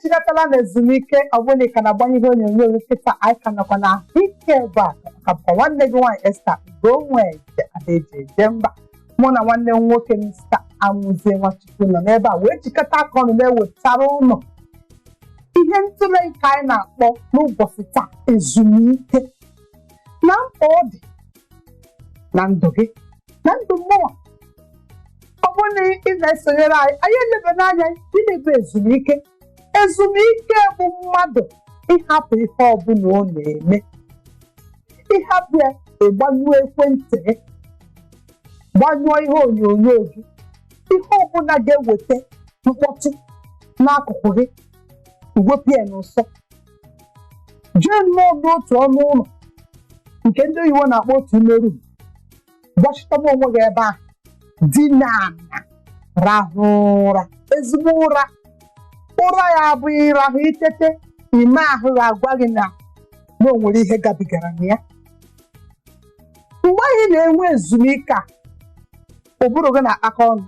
Echikọtala na ezumike. Ọ bụrụ na ị ka na-agbanye ihe onyonyo gị kịta, anyị ka nọkwa na ahụike ebe a ka bụkwa nwanne gị nwaanyị Esther Ugonweze Adaeji eje mba. Mụ na nwanne m nwoke Mr. Amuzie Nwachukwu nọ n'ebe a wee jikọta aka ọnụ na-ewetara ụnụ ihe ntụle nke anyị na-akpọ n'ụbọchị taa, ezumike na mkpa ọ dị na ndụ gị na ndụ mmụọ. Ọ bụrụ na ị na-esonyere anyị, anyị eleba n'anya gịnị bụ ezumike. Ezumike bụ mmadụ ịhapụ ihe ọbụla ọ na-eme, ịhapụ ya, ịgbanyụọ ekwentị gị, gbanyụọ ihe onyonyo gị, ihe ọbụla ga-eweta mkpọtụ n'akụkụ gị, iwepụ ya n'ụsọ, jee nnọọ n'otu ọnụ ụlọ nke ndị oyibo na-akpọ otu ime room, gbachitaba onwe gị ebe ahụ, dina ala, rahụ ụra ezigbo ụra. Ụra ya abụghị ịrahụ itete ime ahụ ga-agwa gị na o nwere ihe gabigara na ya. Mgbe anyị na-enwe ezumike a, ụbụrụ gị na-akpakọ ọnụ,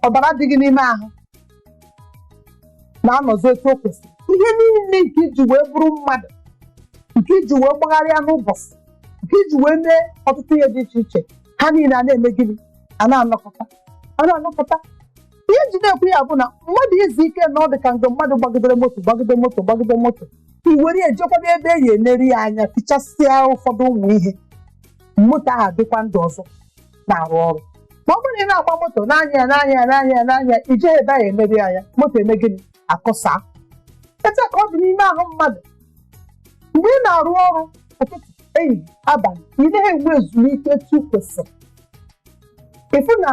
ọbara dị gị n'ime ahụ na-anọzi otu o kwesịrị, ihe niile nke iji wee bụrụ mmadụ, nke iji wee gbagharịa n'ụbọchị, nke iji wee mee ọtụtụ ihe dị iche iche, ha niile a na-eme gịnị? A na-anọkọta, a na-anọkọta. Ihe nji na-ekwu ya bụ na mmadụ izu ike na ọ dị ka mgbe mmadụ gbagidere moto, gbagide moto, gbagide moto, i were ya ejekwaba ebe e yi eneri ya anya, fichasịa ụfọdụ ụmụ ihe, moto ahụ adịkwa ndụ ọzọ, na-arụ ọrụ. Ma ọ bụrụ na ị na-agba moto n'anya ya, n'anya ya, n'anya ya, n'anya ya, ije ebe ahụ emeri ya anya, moto eme gịnị? Akụsa. Etu a ka ọ dị n'ime ahụ mmadụ. Mgbe ị na-arụ ọrụ ụtụtụ, ehihie, abalị, ị naghị enwe ezumike etu kwesịrị, ịfụ na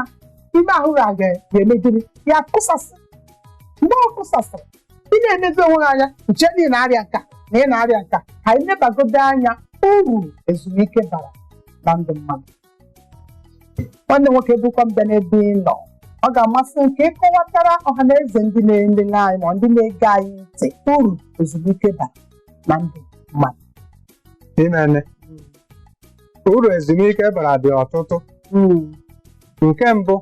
ime ahụ ga-eme gịnị? Ya kụsasị. Mgbe ọ kụsasịrị, ị na-emezi onwe gị anya nche na ị na-arịa nka na ị na-arịa nka. Ka anyị nebagodo anya uru ezumike bara na ndụ mmadụ. Nwanne nwoke, bụkwa mbịa n'ebe ị nọ, ọ ga-amasị m ka ị kọwatara ọha na eze, ndị na-elele anyị ma ndị na-ege anyị ntị, uru ezumike bara na ndụ mmadụ. Imene uru ezumike bara dị ọtụtụ. Nke mbụ,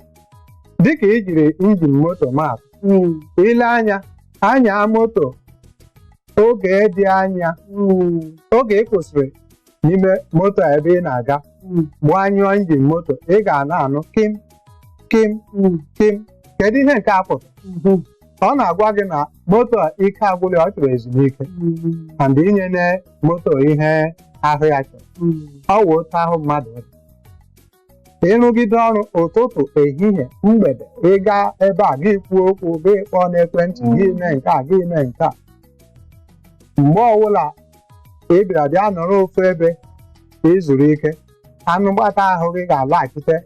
dịka ijiri engine moto maatụ, ile anya anya moto oge dị anya, oge ị kwụsịrị n'ime moto a ebe ị na-aga, gbanyụọ engine moto, ị ga na-anụ kim kim kim. Kedu ihe nke a pụtara? Ọ na-agwa gị na moto a ike agwụla, ọ chọrọ ezumike, and inye na moto ihe ahụ ya chọrọ. Ọ wụ otu ahụ mmadụ dị. Ịrụgide ọrụ ụtụtụ, ehihie, mgbede, ịga ebe a, gị kwuo okwu, gị kpọọ n'ekwentị, gị mee nke a, gị mee nke a, mgbe ọbụla ị bịara bịa nọrọ ofu ebe izuru ike, anụ mgbata ahụ gị ga-alaghachite,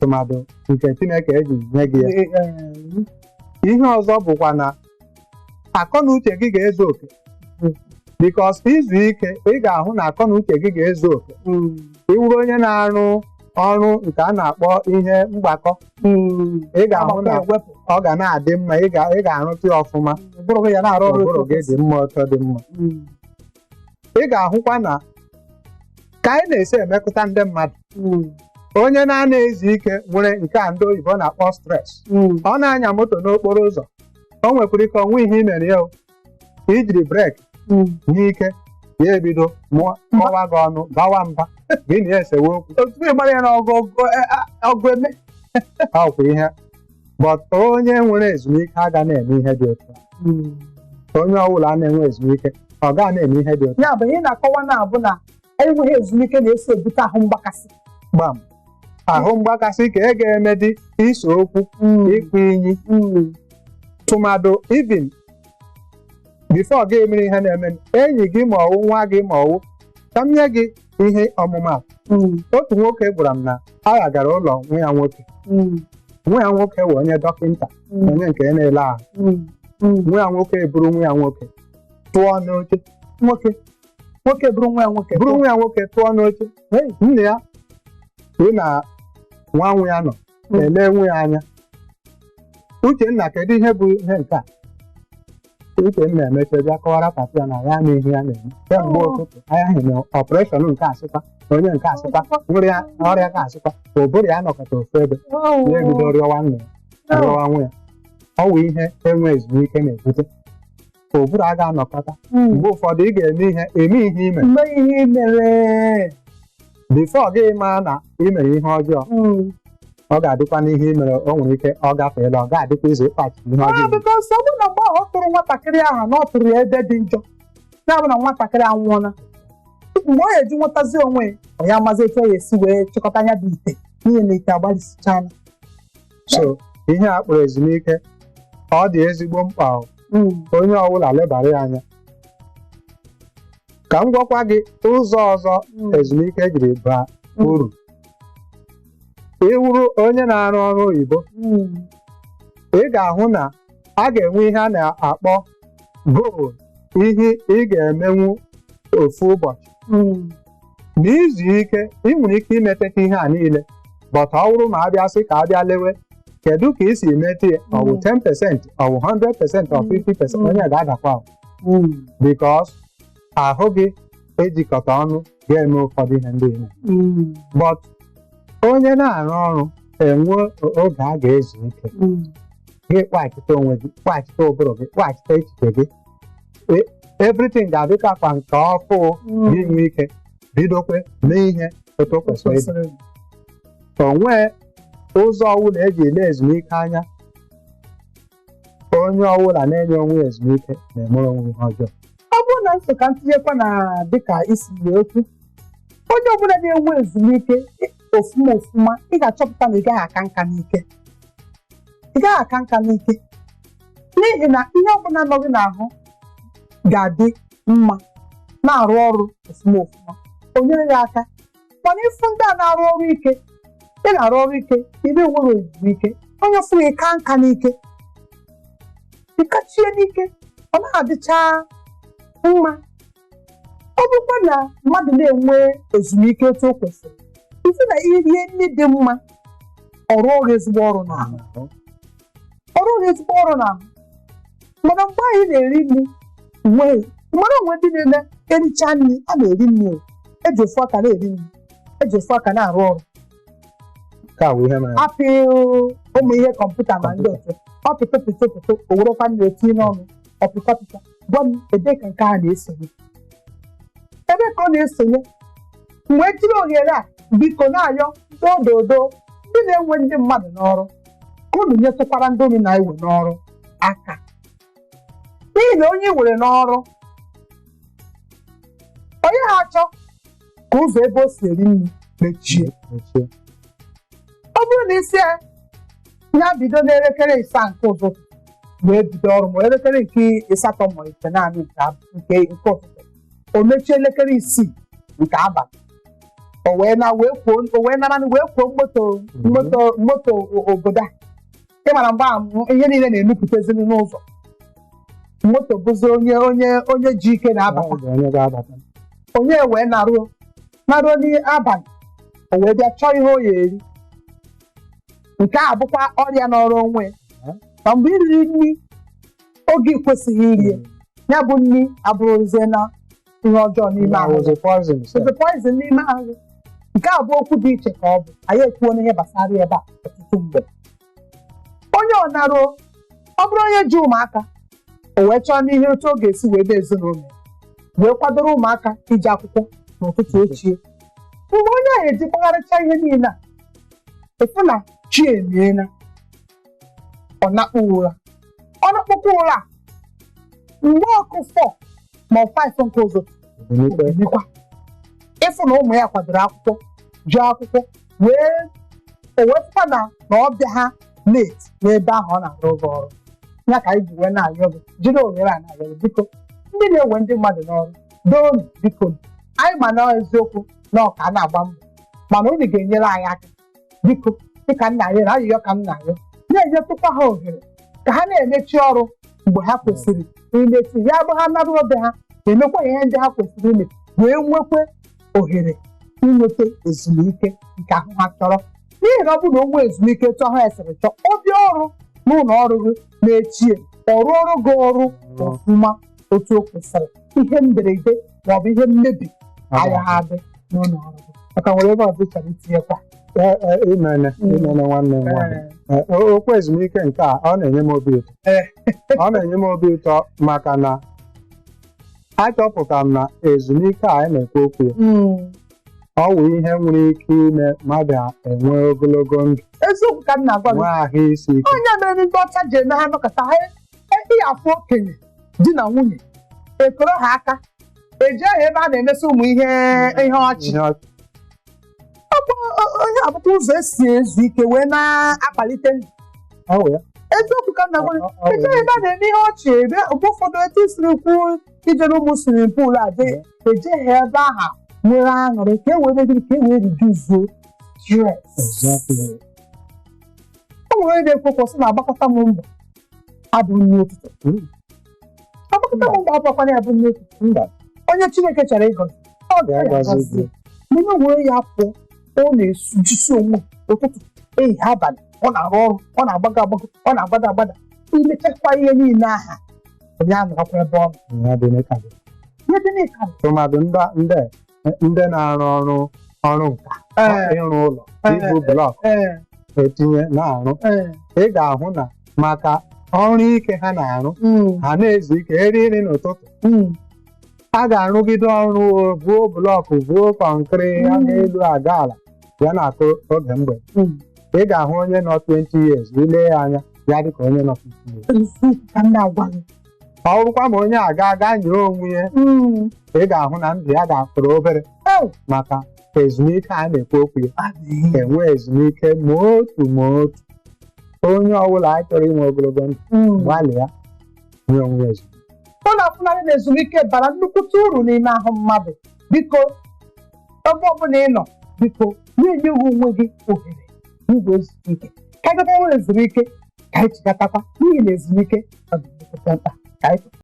tụmadụ nke Chineke eji nye gị ya. Ihe ọzọ bụkwa na akọ na uche gị ga-ezu oke, because izu ike, ị ga-ahụ na akọ na uche gị ga-ezu oke. Ị wụrụ onye na-arụ ọrụ nke a na-akpọ ihe mgbakọ, ị ga-ahụ na ewepụ ọ ga na-adị mma, ị ga-arụta ya ọfụma. Ụbụrụ gị ya na-arụ ọrụ ụbụrụ etu gị dị mma, ọtọ dị mma. Ị ga-ahụkwa na ka anyị na-esi emekọta ndị mmadụ, onye na-ana ezu ike nwere nke a ndị oyibo na-akpọ stress. Ọ na-anya moto n'okporo ụzọ, o nwekwara ike ọnwa ihe i mere ya o ijiri brake n'ike, ya ebido mụọ kọwa gị ọnụ, bawa mba, gị na ya esewe okwu. Otu ị gbara ya n'ọgụ ọgụ eme. Ọkwa ihe, but onye nwere ezumike aga na-eme ihe dị otu a. Onye ọbụla na-enwe ezumike, ọ ga na-eme ihe dị otu. Ya bụ ihe na-akọwa na-abụ na enweghị ezumike na-eso ebute ahụ mgbakasị. Gbam, ahụ mgbakasị ka ị ga-eme dị iso okwu, ịkụ inyi, tụmadụ even before gị emere ihe na-eme enyi gị ma ọwụ nwa gị ma ọwụ. Ka m nye gị ihe ọmụmaatụ. Otu nwoke gwara m na agha gara ụlọ nwa ya nwoke. Nwa ya nwoke wụ onye dọkịta, onye nke na-ele ahụ. Nwa ya nwoke buru nwa ya nwoke tụọ n'oche. Nwoke nwoke bụrụ nwa ya nwoke? Buru nwa ya nwoke tụọ n'oche. Nna ya dị na nwa nwa ya nọ ele nwa ya anya. "Uchenna, kedu ihe bụ ihe nke a?" Uchenna emecha bịa kọwara papa ya na ya ama ihe ya na-eme kemgbe ụtụtụ anya hụ na operation nke asịkwa, onye nke asịkwa nwere ya ọrịa ka asịkwa, ụbụrụ ya nọkọta ofu ebe. Ya ebido rịọwa nna ya, rịọwa nwa ya. Ọ wụ ihe enwe ezumike na-ebute. Ụbụrụ a ga-anọkọta. Mgbe ụfọdụ ị ga-eme ihe, eme ihe ime Mgbe ihe i mere, before gị maa na ị mere ihe ọjọọ, ọ ga-adịkwa n'ihe i mere, o nwere ike ọ gafeela, ọ ga-adịkwa izu ịkpachi ihe ọjọọ Ah, i mere. because ọ bụrụ na mgbe ahụ ọ tụrụ nwatakịrị ahụ na ọ tụrụ ya ebe dị njọ, ya bụ na nwatakịrị anwụọla. Mgbe ọ ga-eji nwetazi onwe ya, ọ ya amazi etu ọ ga-esi wee chịkọta ya bụ ite, n'ihi na ite agbalịsichala. So ihe a kpọrọ ezumike, ọ dị ezigbo mkpa o. Onye ọbụla lebara ya anya. Ka m gwakwa gị ụzọ ọzọ ezumike jiri baa uru. Ị wụrụ onye na-arụ ọrụ oyibo, ị ga-ahụ na a ga-enwe ihe a na-akpọ goal, ihe ị ga-emenwu ofu ụbọchị. N'izu ike, ị nwere ike imeteta ihe a niile, but ọ bụrụ ma abịa sị ka abịa lewe kedu ka ị si mete ya, ọ bụ 10%, ọ bụ 100%, ọ 50%, onye ga-adakwa ahụ, because ahụ gị ejikọta ọnụ ga-eme ụfọdụ ihe ndị ị na. But onye na-arụ ọrụ enwe oge a ga-ezu ike, gị kpaghachite onwe gị, kpaghachite ụbụrụ gị, kpaghachite echiche gị. Everything ga-adịka kwa nke ọfụ, gị nwee ike bidokwe mee ihe otu o kwesịrị ịdị. O nwee ụzọ ọbụla eji ele ezumike anya, onye ọbụla na-enye onwe ya ezumike na-emere onwe ihe ọjọọ. Ọ bụrụ na nso ka m tinyekwa na dịka isi wee okwu, onye ọbụla na-enwe ezumike ofuma ofuma, ị ga-achọpụta na ị gaghị aka nka n'ike, ị gaghị aka nka n'ike, n'ihi na ihe ọbụla nọ gị n'ahụ ga-adị mma, na-arụ ọrụ ofuma ofuma, o nyere ya aka. Mana ịfụ ndị a na-arụ ọrụ ike, ị na-arụ ọrụ ike, ị na-enwere ezumike, onye fụrụ ị ka nka n'ike, ịkachie n'ike, ọ na-adịcha mma. Ọ bụrụkwa na mmadụ na-enwe ezumike otu o kwesịrị, ife na irie nri dị mma, ọ rụọ gị ezigbo ọrụ n'ahụ, ọ rụọ gị ezigbo ọrụ n'ahụ. Mana mgbe anyị na-eri nri nwee mara onwe, ndị na-eme ericha nri, a na-eri nri o eji ofu aka na-eri nri, eji ofu aka na-arụ ọrụ. Nke a bụ ihe mere. Apị ụmụ ihe kọmputa ma ndị ọzọ, ọ pịtụ pịtụ pịtụ, o werekwa nri etinye n'ọnụ, ọpịkọ pịta. Gwa m ebee ka nke a na-esonye, ebe ka ọ na-esonye? Mgbe jiri ohere a, biko, na-arịọ ndị ododo, ndị na-enwe ndị mmadụ n'ọrụ, ka unu nyetụkwara ndị unu na-ewe n'ọrụ aka, n'ihi na onye i were n'ọrụ, onye ha achọ ka ụzọ ebe o si eri nri mechie. Mechie. Ọ bụrụ na isi ya ya bido n'elekere 7 nke ụtụtụ wee bido ọrụ, ma elekere nke 8 ma 9 nke ụtụtụ, o mechie elekere 6 nke abalị, o wee na wee kwuo, o wee nara wee kwuo moto moto moto obodo a. Ị mara mgbe ahụ ihe niile na-enupụtaziri n'ụzọ, moto bụzi onye ji ike na-abata. Ọ bụ onye ga-abata. Onye wee naruo naruo n'abalị, o wee bịa chọọ ihe o ya eri. Nke a bụkwa ọrịa n'ọrụ onwe ya. Ma mgbe i riri nri oge ị kwesịghị iri ya, bụ nri abụrụzie na ihe ọjọọ n'ime ahụ. Ụzọ poison sef. Ụzọ poison n'ime ahụ. Nke a bụ okwu dị iche ka ọ bụ anyị ekwuo n'ihe gbasara ya ebe a ọtụtụ mgbe. Onye ọ naruo, ọ bụrụ onye ji ụmụaka, o wee chọọ n'ihe otu ọ ga-esi wee dee ezinụlọ ya, wee kwadoro ụmụaka ije akwụkwọ n'ụtụtụ ochie, mgbe onye ahụ eji gbagharịcha ihe niile a, efu na chi emiela, ọ nakpụ ụra, ọ nakpụkwa ụra mgbe ọkụ 4 ma ọ 5 nke ụzọ Ebinikwe. Ebinikwa ịfụ na ụmụ ya kwadoro akwụkwọ, jụọ akwụkwọ, wee o wee fụkwa na ọ bịa ha late n'ebe ahụ ọ na-arụ oge ọrụ ya. Ka anyị ji wee na-arịọ gị, jiri ohere a na-arịọ gị, biko, ndị na-ewe ndị mmadụ n'ọrụ, doonu, biko. Anyị ma na eziokwu na ọka a na-agba mbọ, mana unu ga-enyere anyị aka, biko, dịka nna anyị na arịrịọ ka m na-arịọ, na-enyetụkwa ha ohere ka ha na-emechi ọrụ mgbe ha kwesịrị imechi ya, bụ ha narụ obe ha na-emekwa ihe ndị ha kwesịrị ime, wee nwekwe ohere inweta ezumike nke ahụ ha chọrọ, n'ihi na ọ bụrụ na o nwee ezumike etu ahụ ya sịrị chọọ, obi ọrụ n'ụlọ ọrụ gị na-echie, ọ rụọrụ gị ọrụ ọfụma otu o kwesịrị, ihe mberede maọbụ ihe mmebi agaghị adị n'ụlọ ọrụ gị. Maka nwere ebe ọzọ ị chọrọ itinyekwa? Imene imene nwanne m nwaanyị. Okwu ezumike nke a, ọ na-enye m obi ụtọ. Ọ na-enye m obi ụtọ maka na achọpụtara m na ezumike a anyị na-ekwu okwu ya, ọ wụ ihe nwere ike ime mmadụ enwe ogologo ndụ, Eziokwu ka m na-agwa gị. Nwee ahụ isi ike. Onye mere ndị ọcha ji eme ha nọkọta ha, ị afụ okenye di na nwunye ekoro ha aka eji aha ebe a na-emesi ụmụ ihe ihe ọchị. Ihe ọchị. Onye abụkwa ụzọ esi ezu ike wee na-akpalite ndụ. Ọ wụ ya. Eziokwu ka m na-agwa gị. Ọ wụ Eje ya. ebe a na-eme ihe ọchị, ebe mgbe ụfọdụ etu siri kwuo ije n'ụmụ swimming pool a dị, eje ha ebe aha nwere aṅụrị ka e wee mee gịnị, ka e wee reduce stress. Exactly. O nwere onye na-ekwu okwu sị na-agbakọta m mbọ abụ nri ụtụtụ. Agbakọta m mbọ abụkwana ya bụ nri ụtụtụ. Mba. Onye Chineke chọrọ ịgọzi, ọ Ga-agọzi ga-agọzi gị. Mana were ya pụọ, ọ na-esujisi onwe ụtụtụ, ehihie, abalị, ọ na-arụ ọrụ, ọ na-agbago agbago, ọ na-agbada agbada, imechakwa ihe niile aha, onye anọrọkwa ebe ọ nọ. Ya dị n'ịka gị. Ihe dị n'ịka. Tụmadụ ndị na-arụ ọrụ nka, ịrụ ụlọ, ibu block, etinye na-arụ, ị ga-ahụ na maka ọrụ ike ha na-arụ, ha na-ezu ike eri nri n'ụtụtụ. A ga-arụgide ọrụ, buo block, buo concrete ya n'elu aga ala ya na-akụ oge mgbede. Ị ga-ahụ onye nọ 20 years, ile ya anya, ya dịka onye nọ 50 years. Eziokwu ka m na-agwa gị. Ọ bụrụkwa ma onye aga aga nye onwe ya, ị ga-ahụ na ndụ ya ga-afụrụ obere maka ezumike a na-ekwu okwu ya. Adịghị. Enwe ezumike ma otu ma otu, onye ọbụla a chọrọ inwe ogologo ndụ, gbalịa nye onwe ya ezumike. Ụlọ afụnarị na ezumike bara nnukwute uru n'ime ahụ mmadụ. Biko, ebe ọbụla ị nọ, biko na-enye onwe gị ohere n'igwe ezumike, ka anyị gakwa nwere ezumike, ka anyị chịkọtakwa, n'ihi na ezumike ọ dị nnukwute mkpa ka anyị.